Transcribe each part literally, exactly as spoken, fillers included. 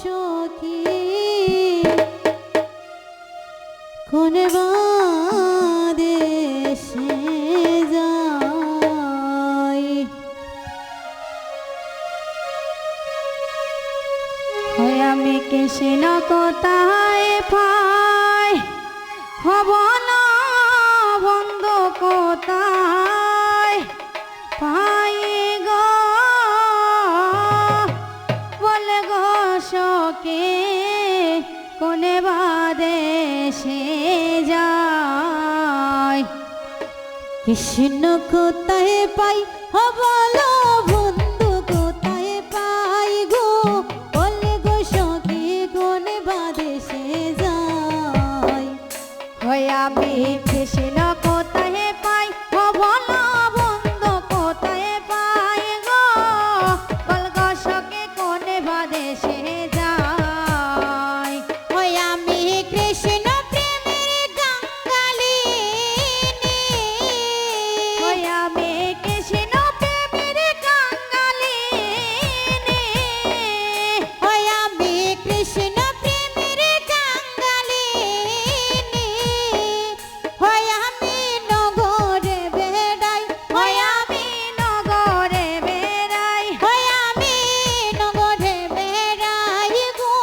সখী কোন বাদেশে যাই। হয় আমি কৃষ্ণ কোথায় পাই, হব না বন্ধু কোথায় পাই গো, বল গো সখী, কোন বাদেশে যাই। কৃষ্ণ কোথায় পাই, ও বলো বন্ধু কোথায় পাই গো, বল গো সখী কোন বাদেশে যাই। হয় আমি কৃষ্ণ কোথায় পাই, ও বলো বন্ধু কোথায় পাই গো, বল গো সখী কোন বাদেশে যাই। হয় আমি কৃষ্ণ প্রেমের কাঙ্গালিনী। হয় আমি কৃষ্ণ প্রেমের কাঙ্গালিনী। হয় আমি কৃষ্ণ প্রেমের কাঙ্গালিনী। হয় আমি নগরে বেড়াই, হয় আমি নগরে বেড়াই, হয় আমি নগরে বেড়াই গো,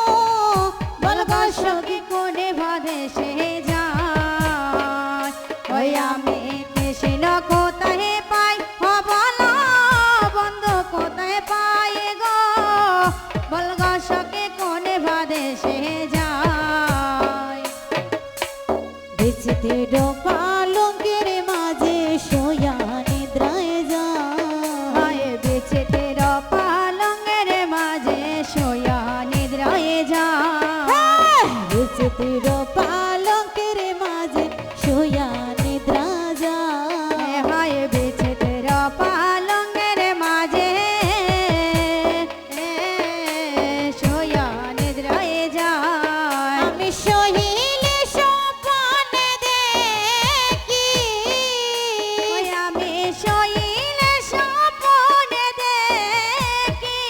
বল গো সখী কোন বাদেশে যাই। হয় আমি কৃষ্ণ কোথায় পাই, ও বলো বন্ধু কোথায় পাই গো, বল গো সখী কোন বাদেশে যাই। বিচিত্র পালঙ্কের মাঝে শোয়া নিদ্রায় যায়। হায় বিচিত্র পালঙ্কের মাঝে শোয়া নিদ্রায় যায়। হ্যাঁ! বিচিত্র পালঙ্কের মাঝে শোয়া নিদ্রা যায়। হায় বিচিত্র পালঙ্কের মাঝে এ, শোয়া নিদ্রায় যায়। আমি শোইলে স্বপন দেখি। ওই আমি শোইলে স্বপন দেখি।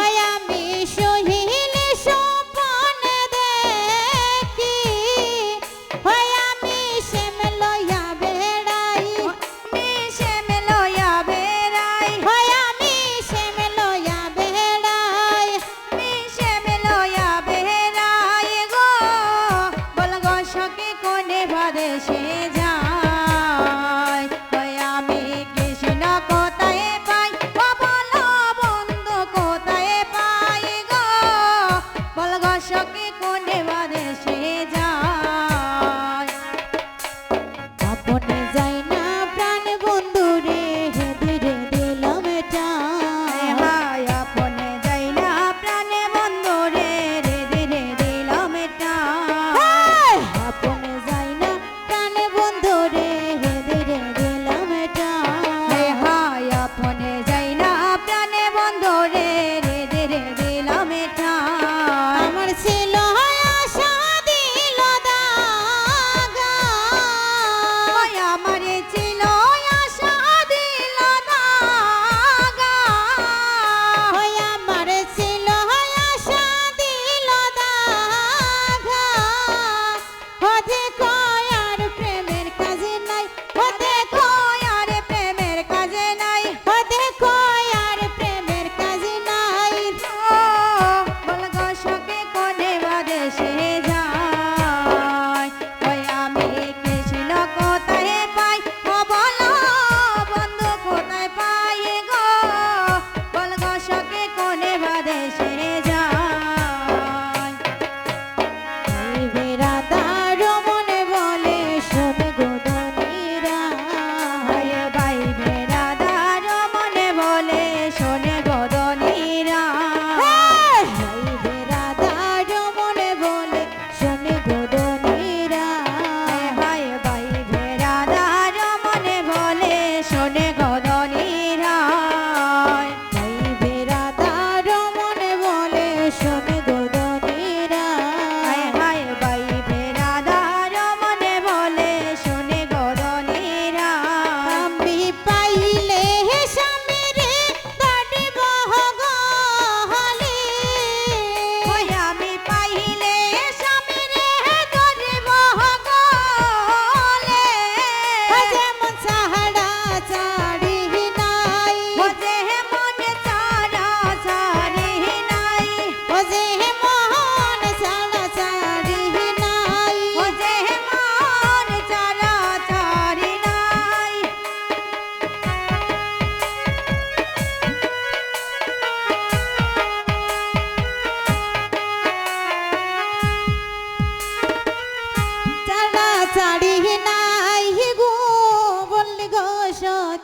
ওই আমি শোইলে স্বপন দেখি। হয় আমি শ্যাম লইয়া বেড়াই। আমি শ্যাম লইয়া বেড়াই। হয় আমি শ্যাম লইয়া বেড়াই। আমি শ্যাম লইয়া বেড়াই গো। বল গো সখী কোন বাদেশে যাই। হয় আমি কৃষ্ণ কোথায় পাই। ও বলো বন্ধু কোথায় পাই গো। বল গো সখী কোন বাদেশে যাই। আপনে যাই না প্রাণ বন্ধু রে, রে ধীরে দিলাম টান। হায় হায়, আপনে যাই না প্রাণ বন্ধু রে, রে ধীরে দিলাম টান। হায়! আপনে যাই না প্রাণ বন্ধু রে, রে ধীরে দিলাম টান। হায় হায়, আপনে যাই না প্রাণ বন্ধু রে, রে ধীরে দিলাম টান। আমার ছিল আশা দিল দাগা। ওই আমার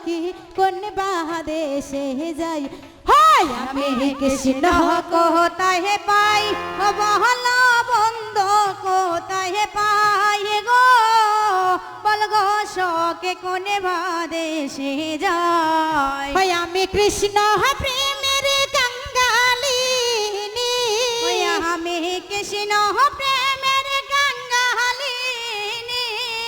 কি কোন বাদেশে যাই? হয় আমি কৃষ্ণ কোথায় পাই? ও বল বন্ধু কোথায় পাই গো? বল গো সখী কোন বাদেশে যাই? হয় আমি কৃষ্ণ প্রেমের কাঙ্গালিনী। হয় আমি কৃষ্ণ প্রেমের কাঙ্গালিনী।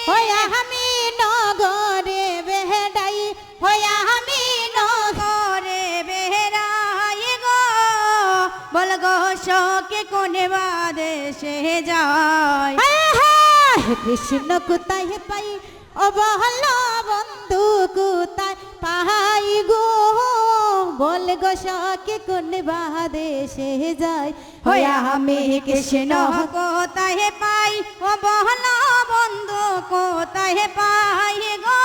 হয় আমি নগরে বেড়াই, হয় আমি নগরে বেড়াই গো। বল গো সখী কোন বাদেশে যাই? হায় হায়, কৃষ্ণ কোথায় পাই? ও বল বন্ধু কোথায় পাই গো? বল গো সখী কোন বাদেশে যাই? হয় আমি কৃষ্ণ কোথায় পাই? ও বল বন্ধু কোথায় পাই গো?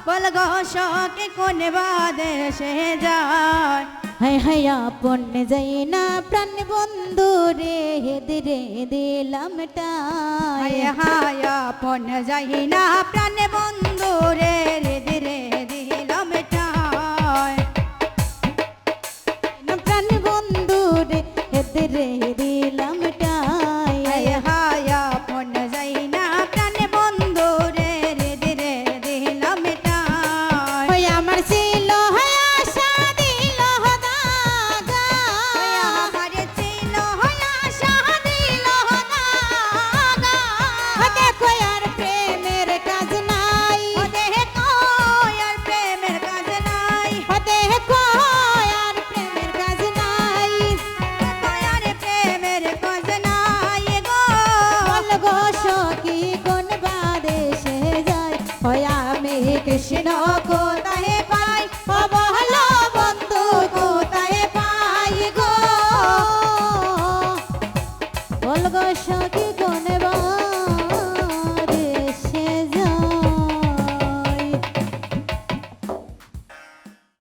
বল গো সখী কোন বাদেশে যাই? হায় হায় আপন যাই না প্রাণ বন্ধু রে, হেদরে দিলাম ঠাই। হায় হায় আপন যাই না প্রাণ বন্ধু রে, হেদরে দিলাম ঠাই। প্রাণ বন্ধু রে, হেদরে দিলাম ঠাই। হায় হায় আপন যাই না প্রাণ বন্ধু রে, হেদরে দিলাম ঠাই। হয় আমার ছিল হয় আশা দিল দাগা। হয় আমার ছিল হয় আশা দিল দাগা। ও দেখো আর প্রেমের কাজ নাই। ও দেখো আর প্রেমের কাজ নাই। ও দেখো আর প্রেমের কাজ নাই। দেখো আর প্রেমের কাজ নাই গো। বল গো সখী কোন বাদেশে যাই? হয় আমি কৃষ্ণ কোথায়